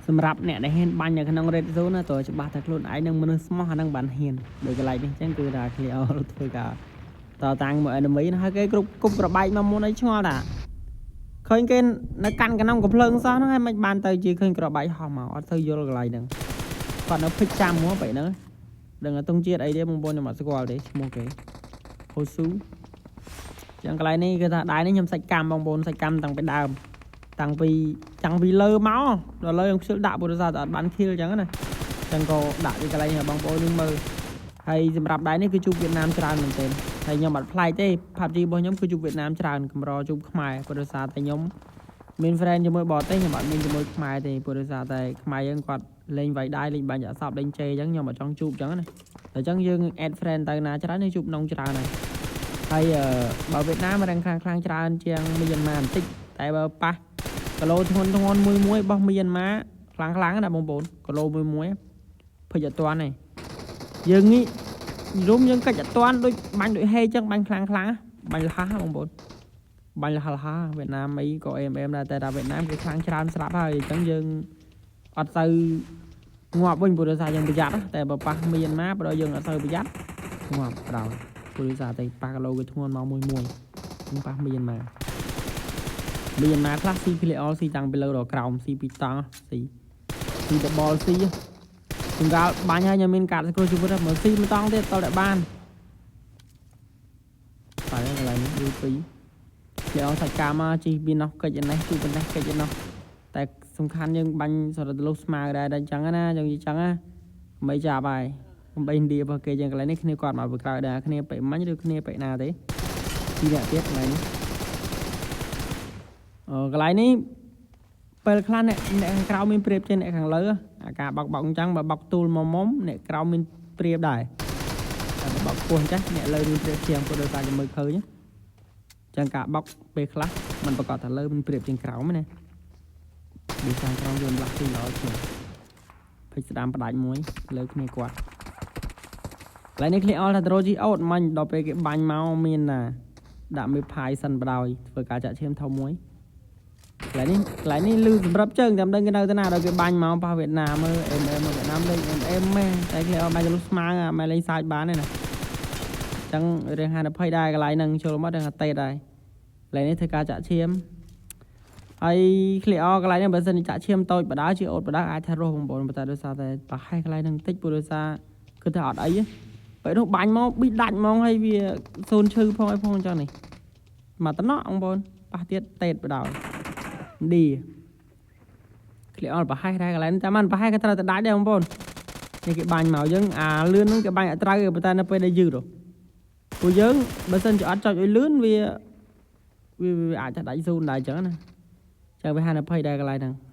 សម្រាប់អ្នកដែលហ៊ានបាញ់នៅក្នុង red zone ណាតើច្បាស់ថាខ្លួនឯងនឹងមនុស្សស្មោះអានឹងបានហ៊ានដោយកន្លែងនេះអញ្ចឹងគឺថា clear ធ្វើការតតាំងមួយ enemy ណាហើយគេគ្រប់គប់ប្របែកមកមុនឲ្យឆ្ងល់ថាឃើញគេនៅកាន់កណ្ដុងកំភ្លើងសោះហ្នឹងហើយមិនបានទៅជាឃើញក្របបែកហោះមកអត់ទៅយល់កន្លែងហ្នឹងគាត់នៅភិចចាំមកបែកហ្នឹងដឹងតែតុងជាតិអីទេបងប្អូនខ្ញុំអត់ស្គាល់ទេឈ្មោះគេហូស៊ូចឹងកន្លែងនេះគឺថាដៃនេះខ្ញុំសាច់កម្មបងប្អូនសាច់កម្មតាំងពីដើមតាំងពីលើមកដល់លើខ្ញុំខ្ជិលដាក់ពុទ្ធសាសអត់បាន kill ចឹងណាចឹងក៏ដាក់ពីកន្លែងនេះឲ្យបងប្អូននឹងមើលហើយសម្រាប់ដៃនេះគឺជួបវៀតណាមច្រើនមែនទែនហើយខ្ញុំអត់ប្លែកទេ PUBG របស់ខ្ញុំគឺជួបវៀតណាមច្រើនកម្រជួបខ្មែរពុទ្ធសាសតែខ្ញុំមាន friend ជាមួយបរទេសខ្ញុំអត់មានជាមួយខ្មែរទេពុទ្ធសាសតែខ្មែរយើងគាត់លេងវាយដៃលេងបាញ់អសពលេងជេអញ្ចឹងខ្ញុំអត់ចង់ជួបអញ្ចឹងណាតែអញ្ចឹងយើង add friend ទៅណាច្រើនយើងជួបនងច្រើនហើយហើយបើវៀតណាមរឹងខ្លាំងខ្លាំងច្រើនជាងមីយ៉ាន់ម៉ាបន្តិចតែបើប៉ះគីឡូធ្ងន់ធ្ងន់មួយមួយរបស់មីយ៉ាន់ម៉ាខ្លាំងខ្លាំងណាបងប្អូនគីឡូមួយមួយភិចអត់តាន់ទេយើងងាករុំយើងកិច្ចអត់តាន់ដូចបាញ់ដូចហេអញ្ចឹងបាញ់ខ្លាំងខ្លាំងបាញ់លះបងប្អូនបាញ់លះលះវៀតណាមអីក៏អេមអេមដែរតែថាវៀតណាមគេខ្លាំងច្រើនស្រាប់ហើយអញ្ចឹងយើងអត់ទៅងាប់វិញព្រោះដោយសារយើងប្រយ័ត្នតែបើប៉ះមីយ៉ាន់ម៉ាបើដល់យើងអត់សូវប្រយ័ត្នងាប់ដល់ព្រោះដោយសារតែប៉ះគីឡូគេធ្ងន់មកមួយមួយនឹងប៉ះមីយ៉ាន់ម៉ាមីយ៉ាន់ម៉ាខ្លះស៊ី clear all ស៊ីតាំងពីលើដល់ក្រោមស៊ីពីតង់ស៊ីស៊ី double ស៊ីចង្កាលបាញ់ហើយខ្ញុំមានកាតសង្គ្រោះជីវិតមកស៊ីមួយតង់ទៀតតតែបានតែកន្លែងនេះយូរពីរ clear all សាច់កាមកជីពីនោះកិច្ចឯនេះជួបនេះកិច្ចឯនោះតែសំខាន់យើងបាញ់សរតលុះស្មៅដែរដល់អញ្ចឹងណាយើងនិយាយចឹងណាមិនចាប់ហើយកុំបីឥណ្ឌារបស់គេចឹងកន្លែងនេះគ្នាគាត់មកពីក្រោយដែរគ្នាបិមិញឬគ្នាបិណាទេពីរអ្នកទៀតកន្លែងនេះអឺកន្លែងនេះពេលខ្លះអ្នកអ្នកខាងក្រៅមានប្រៀបជាងអ្នកខាងលើអាការបោកបោកអញ្ចឹងបើបោកទូលមកមុំអ្នកក្រៅមានប្រៀបដែរតែបើបោកពោះអញ្ចឹងអ្នកលើមានប្រៀបជាងព្រោះដោយសារតែមើលឃើញអញ្ចឹងការបោកពេលខ្លះมันប្រកាសថាលើមានប្រៀបជាងក្រោមណាដូចខាងក្រោមយើងលាស់ទីល្អជាងភិចស្ដាំផ្ដាច់មួយលើគ្នាគាត់កន្លែងនេះ clear all ថា Droji អូតមាញ់ដល់ពេលគេបាញ់មកមានណាដាក់មេផាយសិនបដ ாய் ធ្វើការចាក់ឈាមធំមួយកន្លែងនេះកន្លែងនេះលឺសម្រាប់ជើងតែមិនដឹងគេនៅទៅណាដល់គេបាញ់មកប៉ះវៀតណាមមើលអេមអេមវៀតណាមលេងអេមអេមម៉ែតែ clear all បាញ់ទៅលុះស្មើអាម៉ែលេងសើចបានទេណាអញ្ចឹងរឿងហានិភ័យដែរកន្លែងហ្នឹងចូលមកដឹងថាតេតហើយកន្លែងនេះធ្វើការចាក់ឈាមហើយ clear all កន្លែងនេះបើសិនជាចាក់ឈាមតូចបដាជាអូតបដាអាចថារស់បងប្អូនប៉ុន្តែដោយសារតែប្រហែលកន្លែងហ្នឹងតិចព្រោះដោយសារគឺថាអត់អីទេពេលនោះបាញ់មកប៊ីដាច់ហ្មងហើយវាសូនឈឺផងអីផងអញ្ចឹងនេះមកតំណក់បងប្អូនប៉ះទៀតតេតបដោយឌី clear all ប្រហែលដែរកន្លែងតែមិនប្រហែលក៏ត្រូវតែដាច់ដែរបងប្អូននេះគេបាញ់មកយើងអាលឿនហ្នឹងគេបាញ់អត់ត្រូវទេប៉ុន្តែនៅពេលដែលយឺតពួកយើងបើសិនជាអត់ចុចឲ្យលឿនវាវាវាអាចថាដាច់សូនដែរអញ្ចឹងណាចឹងវាហានិភ័យដែរកន្លែងហ្នឹង។